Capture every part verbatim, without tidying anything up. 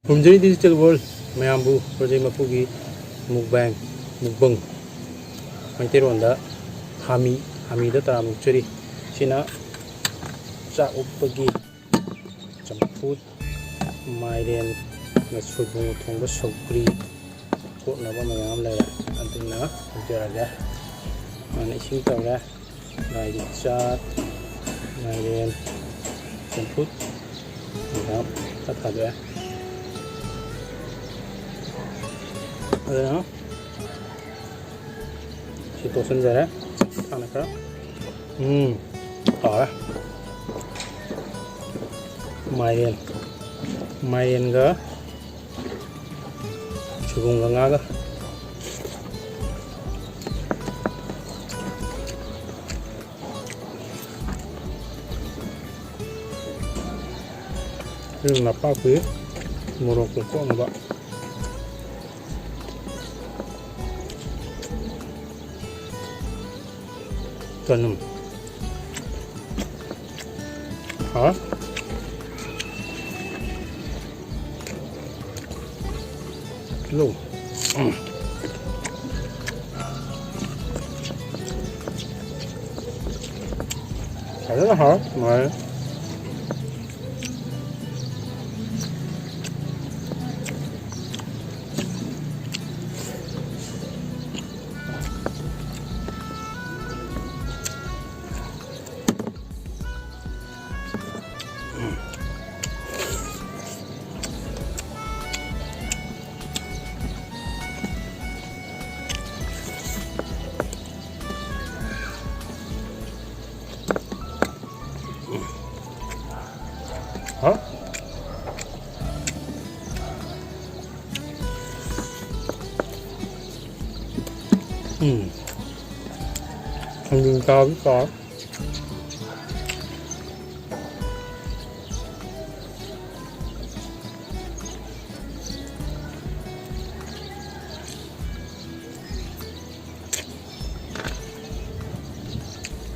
ꯈꯨꯔꯨꯝꯖꯔꯤ Digital World ꯃꯌꯥꯝꯕꯨ, ꯄ꯭ꯔꯖꯩ ꯃꯄꯨꯒꯤ mukbang, mukbang, ꯃꯩꯇꯩꯔꯣꯟꯗ ꯍꯥꯃꯤ, Hamid ꯇꯔꯥꯝꯅ ꯑꯣꯛꯆꯔꯤ꯫ ꯁꯤꯅ ꯆꯥꯛ ꯎꯞꯄꯒꯤ ꯆꯝꯐꯨꯠ, ꯃꯥꯏꯔꯦꯟꯒ ꯁꯣꯏꯕꯨꯝ ꯊꯣꯡꯕ, ꯁꯧꯒ꯭ꯔꯤ, ꯀꯣꯠꯅꯕ ꯃꯌꯥꯝ ꯂꯩꯔꯦ꯫ ꯑꯗꯨꯅ ꯍꯧꯖꯔꯒꯦ꯫ ꯍꯥꯟꯅ ꯏꯁꯤꯡ ꯇꯧꯔꯦ꯫ ꯂꯥꯏꯒꯤ ꯆꯥꯛ, ꯃꯥꯏꯔꯦꯟ, ꯆꯝꯐꯨꯠ, ꯍꯪꯒꯥꯝ ꯈꯔ ꯊꯥꯗꯣꯛꯑꯦ꯫ ꯑꯗꯨꯅ ꯁꯤ ꯇꯣꯠꯁꯤꯟꯖꯔꯦ꯫ ꯍꯥꯟꯅ ꯈꯔ, ꯎꯝ, ꯇꯥꯔꯦ꯫ ꯃꯥꯏꯔꯦꯟ, ꯃꯥꯏꯔꯦꯟꯒ ꯁꯣꯏꯕꯨꯝꯒ ꯉꯥꯒ꯫ ꯁꯤꯅ ꯅꯄꯥꯛꯄꯤ, ꯃꯣꯔꯣꯛꯀ ꯀꯣꯠꯅꯕ꯫ ꯆꯅꯝ꯫ ꯍꯥꯎꯔꯦ꯫ ꯇꯤꯜꯍꯧ꯫ ꯎꯝ꯫ ꯐꯖꯅ ꯍꯥꯎꯔꯦ꯫ ꯅꯨꯡꯉꯥꯏꯔꯦ꯫ ꯍꯥ? ꯎꯝ꯫ ꯊꯥꯡꯖꯤꯡ ꯆꯥꯕꯗꯤ ꯆꯥꯎ꯫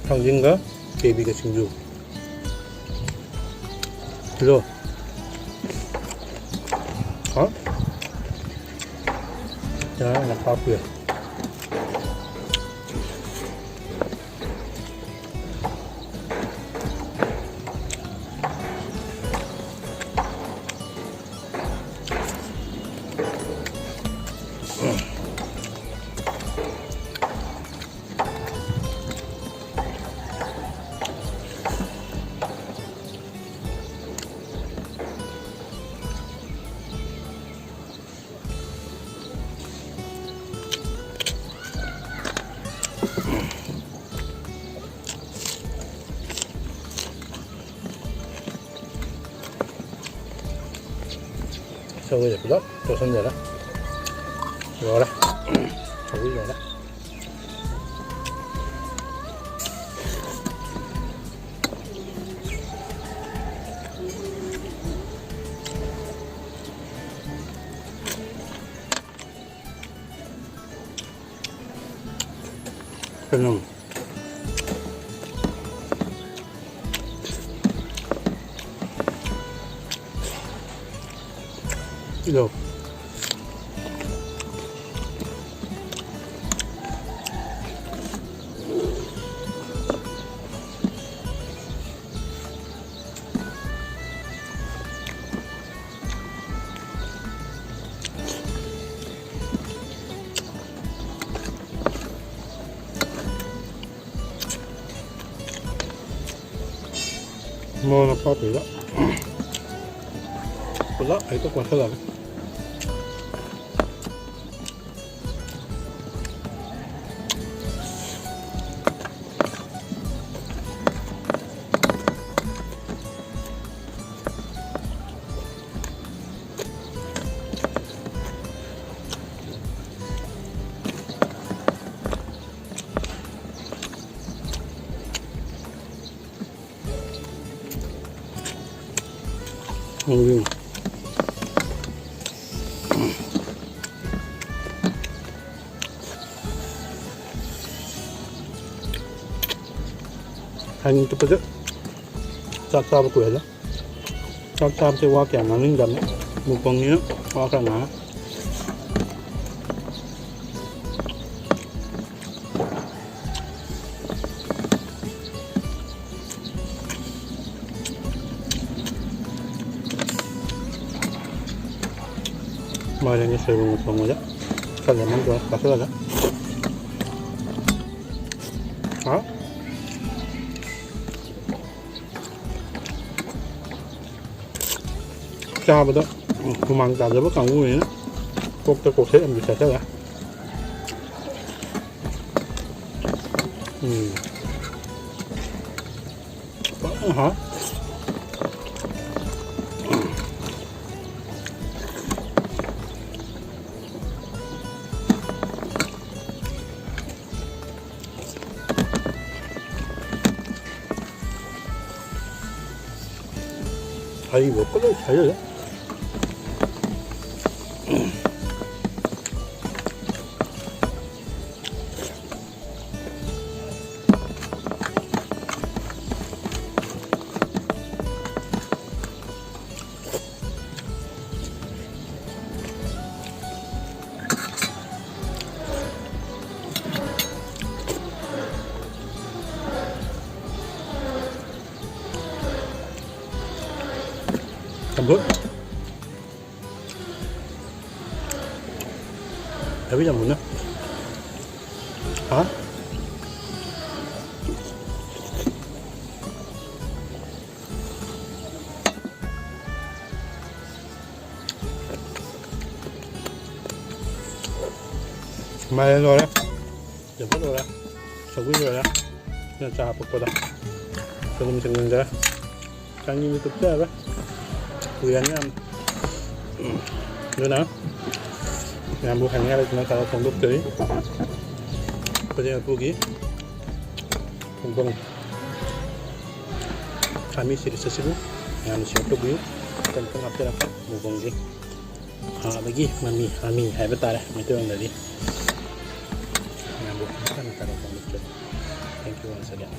ꯊꯥꯡꯖꯤꯡꯒ ꯀꯦꯕꯤꯒ ꯁꯤꯡꯖꯨ꯫ ꯀꯤꯂꯣ꯫ ꯍꯥ? ꯆꯔꯥ ꯅꯄꯥꯛꯄꯤ꯫ ꯁꯧꯒ꯭ꯔꯤꯁꯦ ꯄꯨꯂꯞ ꯇꯣꯠꯁꯤꯟꯖꯔꯦ꯫ ꯂꯣꯏꯔꯦ꯫ ꯁꯧꯒ꯭ꯔꯤ ꯂꯣꯏꯔꯦ꯫ ꯀꯩꯅꯣ? ꯏꯗꯣ꯫ ꯃꯣꯔꯣꯛ ꯅꯄꯥꯛꯄꯤꯗ ꯄꯨꯂꯞ ꯍꯦꯛꯇ ꯀꯣꯠꯁꯜꯂꯒꯦ꯫ ꯎꯝ꯫ ꯍꯌꯦꯡ ꯆꯨꯞꯄꯁꯦ ꯆꯥꯛ ꯆꯥꯕ ꯀꯨꯏꯍꯜꯂꯦ꯫ ꯆꯥꯛ ꯆꯥꯕꯁꯦ ꯋꯥ ꯀꯌꯥ ꯉꯥꯡꯅꯤꯡꯗꯕꯅꯦ꯫ Mukbangꯅꯤꯅ ꯋꯥ ꯈꯔ ꯉꯥꯡꯉꯦ꯫ ꯃꯥꯏꯔꯦꯟꯒꯤ ꯁꯣꯏꯕꯨꯝꯒ ꯊꯣꯡꯕꯁꯦ ꯈꯔ ꯂꯦꯃꯟ ꯒ꯭ꯔꯥꯁ ꯆꯥꯁꯤꯜꯂꯒ꯫ ꯍꯥꯎ꯫ ꯆꯥꯕꯗ ꯍꯨꯃꯥꯡ ꯇꯥꯖꯕ ꯀꯥꯡꯕꯨꯅꯤꯅ ꯀꯣꯛꯇ ꯀꯣꯛꯁꯦꯠ ꯑꯃꯗꯤ ꯆꯥꯁꯤꯜꯂꯦ꯫ ꯎꯝ꯫ ꯐꯖꯅ ꯍꯥꯎ꯫ ꯍꯩꯕ ꯄꯨꯂꯞ ꯍꯩꯖꯤꯜꯂꯦ꯫ ꯆꯝꯐꯨꯠ꯫ ꯊꯕꯤ ꯆꯝꯐꯨꯠꯅ꯫ ꯍꯥ? ꯃꯥꯏꯔꯦꯟ ꯂꯣꯏꯔꯦ, ꯂꯐꯨ ꯂꯣꯏꯔꯦ, ꯁꯧꯒ꯭ꯔꯤ ꯂꯣꯏꯔꯦ꯫ ꯁꯤꯅ ꯆꯥ ꯍꯥꯞꯄꯛꯄꯗ ꯁꯣꯏꯕꯨꯝ ꯁꯤꯡꯖꯨ ꯂꯩꯔꯦ꯫ ꯆꯥꯅꯤꯡꯕ ꯇꯨꯞꯆꯔꯦ꯫ ꯀꯨꯏꯔꯅꯤ ꯌꯥꯝ꯫ ꯑꯗꯨꯅ ꯃꯌꯥꯝꯕꯨ ꯍꯥꯏꯅꯤꯡꯉꯥꯏ ꯂꯩꯇꯅ ꯆꯥꯔ ꯐꯣꯡꯗꯣꯛꯆꯔꯤ꯫ ꯈꯨꯗꯤꯡ ꯃꯄꯨꯒꯤ ꯈꯣꯡꯗꯣꯡ ꯈꯥꯃꯤ series ꯑꯁꯤꯕꯨ ꯃꯌꯥꯝꯅ share ꯇꯧꯕꯤꯌꯨ꯫ ꯃꯇꯝ ꯈꯤꯇꯪ ꯍꯥꯞꯆꯔꯛꯄ ꯃꯨꯛꯕꯥꯡꯒꯤ ꯍꯥꯕꯒꯤ ꯃꯃꯤ, ꯃꯃꯤ ꯍꯥꯏꯕ ꯇꯥꯔꯦ ꯃꯩꯇꯩꯂꯣꯟꯗꯗꯤ꯫ ꯃꯌꯥꯝꯕꯨ ꯃꯈꯥ ꯇꯥꯅ ꯐꯣꯡꯗꯣꯛꯆꯔꯤ꯫ Thank you once again꯫